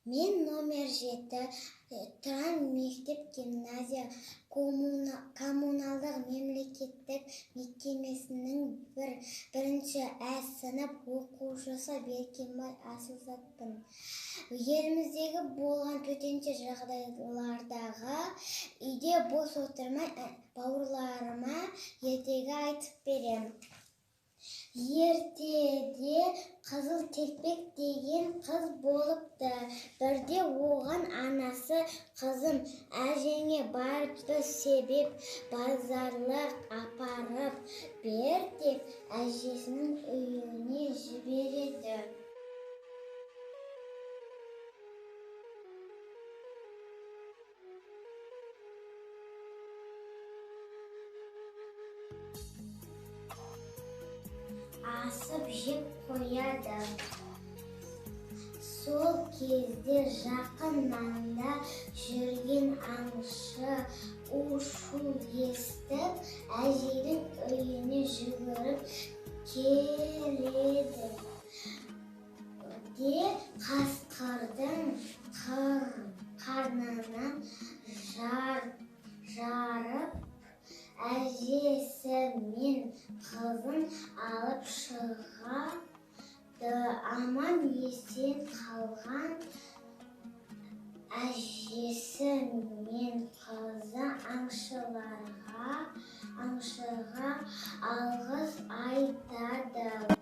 Мен номер 7 Тұран мектеп гимназия коммуналдық мемлекеттік мекемесінің бірінші ә сынып оқушысы Беркенбай Асылзатпын. Еліміздегі болған төтенше жағдайлардағы үйде бос отырмай, бауырларыма ертегі айтып берем. Ертеде Қызыл Телпек деген қыз болыпты. Бірде оған анасы: «Қызым, әжеңе барып бір себеп базарлық апарып бер», – деп әжесінің үйіне жібереді. Асып жеп қояды. Сол кезде жақын маңда жүрген аңшы у-шу естіп, әжейдің үйіне жүгіріп келеді де, қасқырдың қарнынан жарып, әжесі мен қызын алып шығады. Аман-есен қалған әжесі мен қызы аңшыға алғыс айтады.